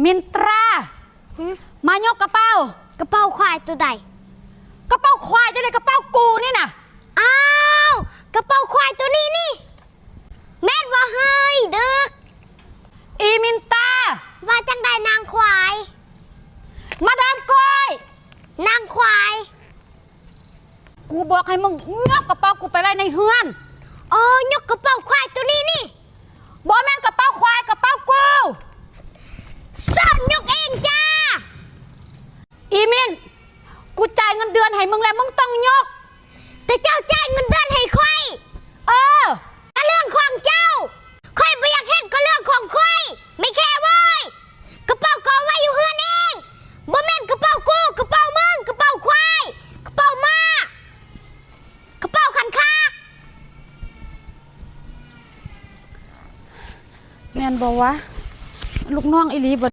ມິນຕາ ຫຶ? ມາຍົກກະເປົາ. ກະເປົາຄວາຍໂຕໃດ? ກະເປົາຄວາຍຈັ່ງໃດ? ກະເປົາກູນີ້ນະ. ອ້າວ ກະເປົາຄວາຍໂຕນີ້ນີ້ ແມ່ນບໍ່ເຮີ້ຍ? ດຶກ. ອີມິນຕາ ວ່າຈັ່ງໃດນາງຄວາຍ? ມາດາມກ້ອຍ ນາງຄວາຍ ກູບອກໃຫ້ມຶງຍົກກະເປົາກູໄປໄວ້ໃນເຮືອນ. ອໍ ຍົກກະເປົາຄວາຍໂຕນີ້ນີ້. ບໍ່ແມ່ນກະເປົາຄວາຍ ກະເປົາກູ. ສອນຍົກເອງຈ້າ. ອີມິນ ກູຈ່າຍເງິນເດືອນໃຫ້ມຶງແລ້ວ ມຶງຕ້ອງຍົກ. ແຕ່ເຈົ້າຈ່າຍເງິນເດືອນໃຫ້ຂ້ອຍ. ເອີ ກະເລື່ອງຂອງເຈົ້າ. ຂ້ອຍບໍ່ຢາກເຮັດ ກະເລື່ອງຂອງຂ້ອຍ. ແມ່ແຂເວີຍ ກະເປົາກະເອົາໄວ້ຢູ່ເຮືອນເອງ. ບໍ່ແມ່ນກະເປົາກູ ກະເປົາມຶງ ກະເປົາຄວາຍ ກະເປົາມ້າ ກະເປົາຂັນຄາກ. ແມ່ນບໍ່ວະ? ລູກນ້ອງອີ່ຫຼີບໍ່